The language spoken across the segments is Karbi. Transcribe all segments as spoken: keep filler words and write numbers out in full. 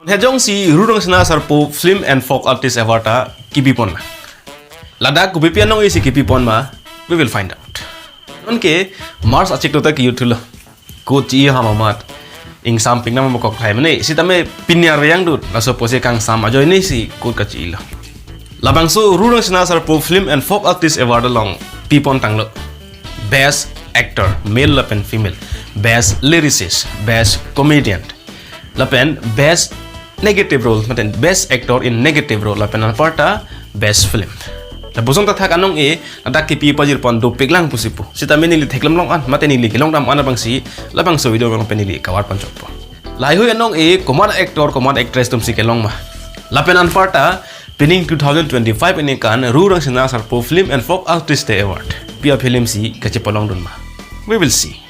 Hejong si Ru Rangsina Sarpo Film and Folk Artist Award ta kipipon ma. Ladak kopi pi anong isi kipipon ma, we will find out. Anke March achiklo ta kiyuthulo. Quote chi-i ham amat. Ingsam pingnam mo kok thai mene. Sitame pini arve yang dut. Laso apotsi kangsam ajoine si quote kachi-ilo. Labangso Ru Rangsina Sarpo Film and Folk Artist Award along pipon tanglo. Best Actor, male lapen female. Best Lyricist, Best Comedian. Lapen Best Negative Role, mate Best Actor in Negative Role, lapen anparta Best Film. Lapuson ta thak anong e, ladak kipi pajirpon dopik lang pusi pu. Sitame neli theklem long an, mate neli kelong dam an abangsi, labangso video along pen neli kavar panchotpo. Laheihui anong e, komat actor, komat actress atum si kelong ma. Lapen anparta, pining two thousand twenty-five aningkan, Ru Rangsina Sarpo Film and Folk Artist Award. Pi a-film si kachepalongdun ma. We will see.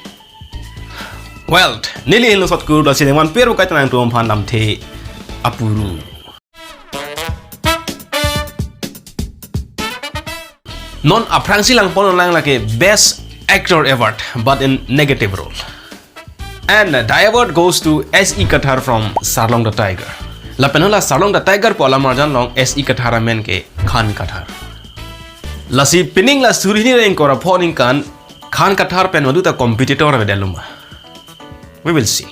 Well, neli henlo Sotkur, lasi nangman peru kai tanang tum aphan lamthe apuru. Non aphrangsi langpon lang lake Best Actor Award, but in negative role. And the award goes to S E Kathar from Sarlong the Tiger. Lapen hala Sarlong the Tiger pu alamarjan along S E Kathar amen ke Khan Kathar. Lasi pining la suri hini ra ingkoi ra pho aningkan Khan Kathar pen madu ta competitor avedet lo ma. We will see.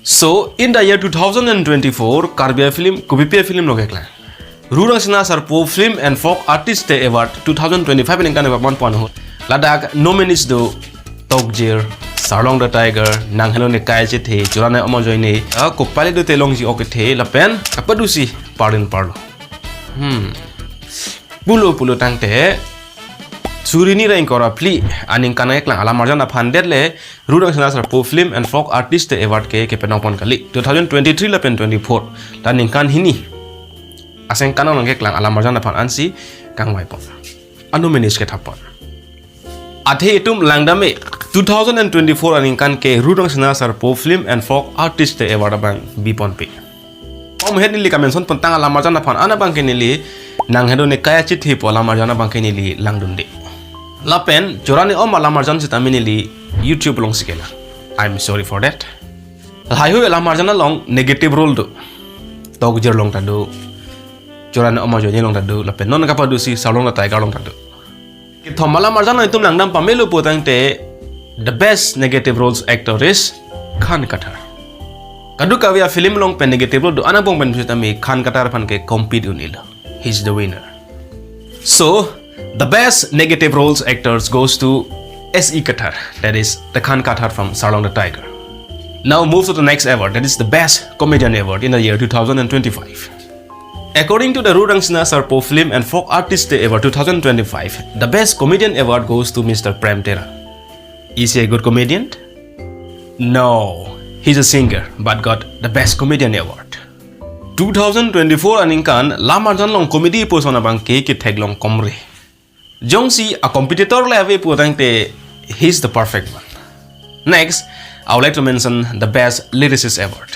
So, in the year two thousand twenty-four, Karbi a-film, kopi pi a-film lo keklang. Ru Rangsina Sarpo Film and Folk Artist Award two thousand twenty-five aningkan epapon pon ho. Ladak nominees do Tokjir, Sarlong the Tiger, Nang Helo Ne Kai Chethe, Chorane Omo Ajoine, a, Kopali Do Telongji Okethe, lapen kapadusi Parlin Parlo. Hmm. Pulo pulo tangte, suri hini ra ingkoi ra phli aningkan keklang alamarjan aphan det le, Ru Rangsina Sarpo Film and Folk Artist Award ke kepenong pon kali. Two thousand twenty-three lapen twenty-four. Ta ningkan hini asengkan along keklang alamarjan aphan ansi kangvai pon. Anominees kethap pon. Athe itum langdam e, two thousand twenty-four aningkan ke Ru Rangsina Sarpo Film and Folk Artist Award abang biponpe. Om het neli kamention pontang alamarjan aphan an abang ke neli Nang Helo Ne Kai Chethe pu alamarjan abang ke neli langdunde. Lapen Chorane Om alamarjan sitame neli YouTube alongsi kelang. I'm sorry for that. Laheihui alamarjan along negative role do. Tokjir along ta do. Chorane Omo Ajoine along ta do. Lapen non kapadusi Sarlong the Tiger along ta do. Kethom alamarjan along itum langdam pamelo pu tangte, the best negative roles actor is Khan Kathar. Kadokave a-film along pen negative role do-an angbong pen sitame Khan Kathar aphan ke compete un-elo. He's the winner. So, the best negative roles actors goes to S E Kathar, that is the Khan Kathar from Sarlong the Tiger. Now move to the next award, that is the Best Comedian Award in the year two thousand twenty-five. According to the Ru Rangsina Sarpo Film and Folk Artist Award two thousand twenty-five, the Best Comedian Award goes to Mister Prem Teron. Is he a good comedian? No, he's a singer, but got the Best Comedian Award. Two thousand twenty-four aningkan lamarjan along comedy puson abang ke ketheklong komre. Jongsi a-competitor le ave pu tangte, he's the perfect one. Next, I would like to mention the Best Lyricist Award.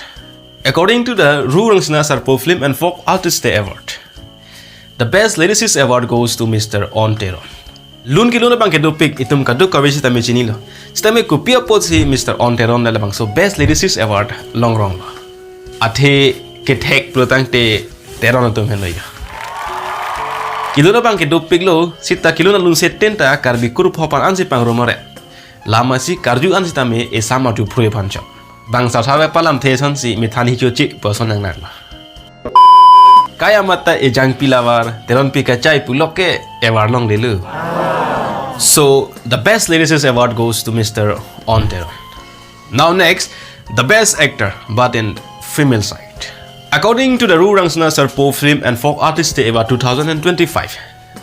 According to the Ru Rangsina Sarpo Film and Folk Artist Award, the Best Lyricist Award goes to Mister On Teron. Lun kelun abang ke dopik, itum kadokave sitame chinilo. Sitame kopi apotsi Mister On Teron le labangso Best Lyricist Award longrong lo. Athe kethek pulo tangte Teron atum henlo ya. Kelun abang ke dopiklo, sita kelun alun seten ta Karbi kurpho aphan ansi pangrum ore. Lam asi karju an sitame esam arju phrui aphan chok. Bang sarsar ve palam the asonsi methan hicho chi puson nang nang lo. Kai amat ta ejang pilavar, Teronpi kachai puloke award longlelo. So, the Best Lyricist Award goes to Mister On Teron. Now next, the Best Actor, but in female side. According to the Ru Rangsina Sarpo Film and Folk Artist Award two thousand twenty-five,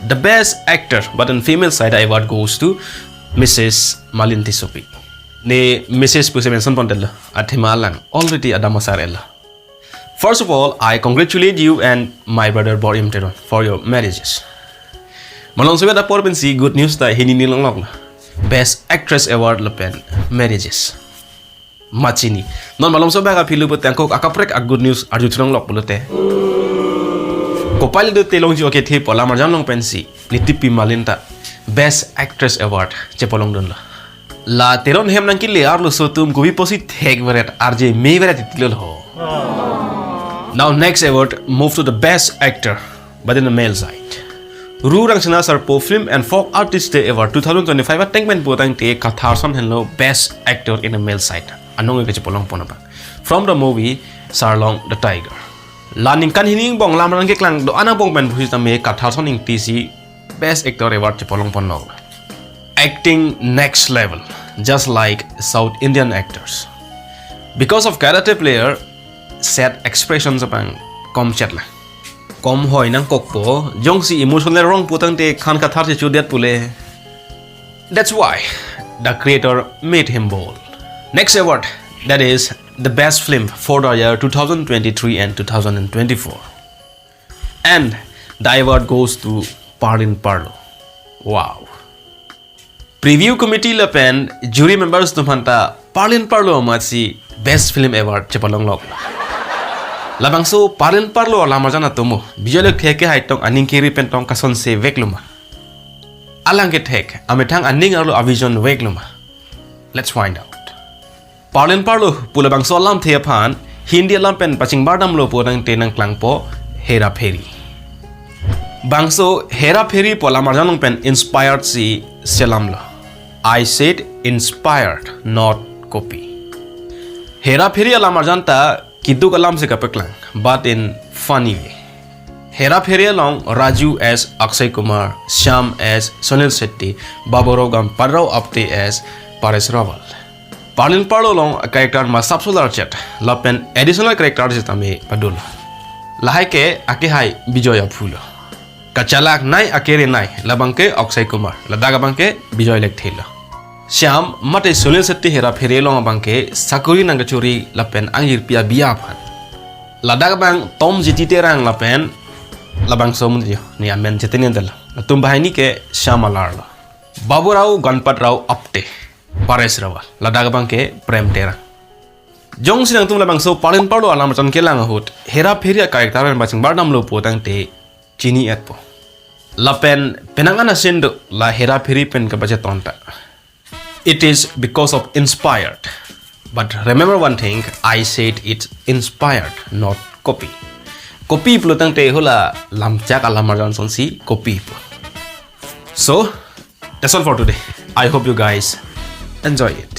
the Best Actor, but in female side award goes to Missus Malin Tissopi. Ne Missus pusi mention pondet lo, athema lang already adam asar elo. First of all, I congratulate you and my brother Borim Teron for your marriages. Malom sobe apor pensi good news ta hini ni longlok lo. Best Actress Award lapen marriages. Machini. Non malom sobe ka philu pute angkok akaprek a-good news arju thulonglok pulote. Kopali Do Telongji Okethe pu alamarjan along pensi Nitipi Malin ta Best Actress Award chepalongdunlo. La Teron hem nangkele arloso atum kopi pusi thek veret arje me veret titilo ho. Now next award move to the best actor, but in the male side. Ru Rangsina Sarpo Film and Folk Artist Day Award two thousand twenty-five ateng pen putangte Katharson henlo best actor in the male side. Anong ke chepolongpon abang. From the movie Sarlong the Tiger. La ningkan hini angbong lam ran keklang do-an angbong pen pusitame Katharson Ingti si best actor award chepolongponlo. Acting next level, just like South Indian actors. Because of karate player, set expressions abang kom chetla. Kom hoi nangkokpo, jongsi emotional wrong putangte khan kathar si chudet pule. That's why the creator made him bold. Next award, that is the best film for the year two thousand twenty-three and two thousand twenty-four. And the award goes to Parlin Parlo. Wow. Preview committee lapen jury members atum aphanta Parlin Parlo amatsi best film award chepalonglok. Labangso Parlin Parlo alamarjan atomo, Bijoy Lekthe akehai tong aning keri pen tong kasonse veklo ma? Alang kethek, amethang aning arlo avision veklo ma? Let's find out. Parlin Parlo pu labangso alamthe aphan Hindi alam pen pachingbardamlo putangte nangklangpo Hera Pheri. Bangso Hera Pheri pu alamarjan along pen inspired si selamlo. I said inspired, not copy. Hera Pheri alamarjan ta kiduk alam si kapaklang, but in funny way. Hera Pheri along Raju as Akshay Kumar, Shyam as Sunil Shetty, Baburao Ganpatrao Apte as Paresh Rawal. Parlin Parlo along character masap solar chet, lapen additional character sitame padul. Lahai ke akehai Bijoy aphulo. Kachalak nei akere nei, labang ke Akshay Kumar, ladak abang ke Bijoy Lekthe lo. Shyam mate Sunil Shetty Hera Pheri along abang ke sakuri nangkachori lapen angjirpi abiya aphan. Ladak abang Tom Jiti Terang lapen labangso amonit jo, ne amen chetinen dala. Latum banghini ke Shyam alar lo. Baburao Ganpatrao Apte, Paresh Rawal, ladak abang ke Prem Terang. Jongsi nangtum labangso Parlin Parlo alamarjan kelang ahut Hera Pheri acharacter pen pachingbardamlo putangte chini-etpo. Lapen penang an asin do la Hera Pheri pen kapacheton ta. It is because of inspired. But remember one thing, I said it's inspired, not copy. Copy pulotangte hula lamchak alamarjan asonsi copy po. So, that's all for today. I hope you guys enjoy it.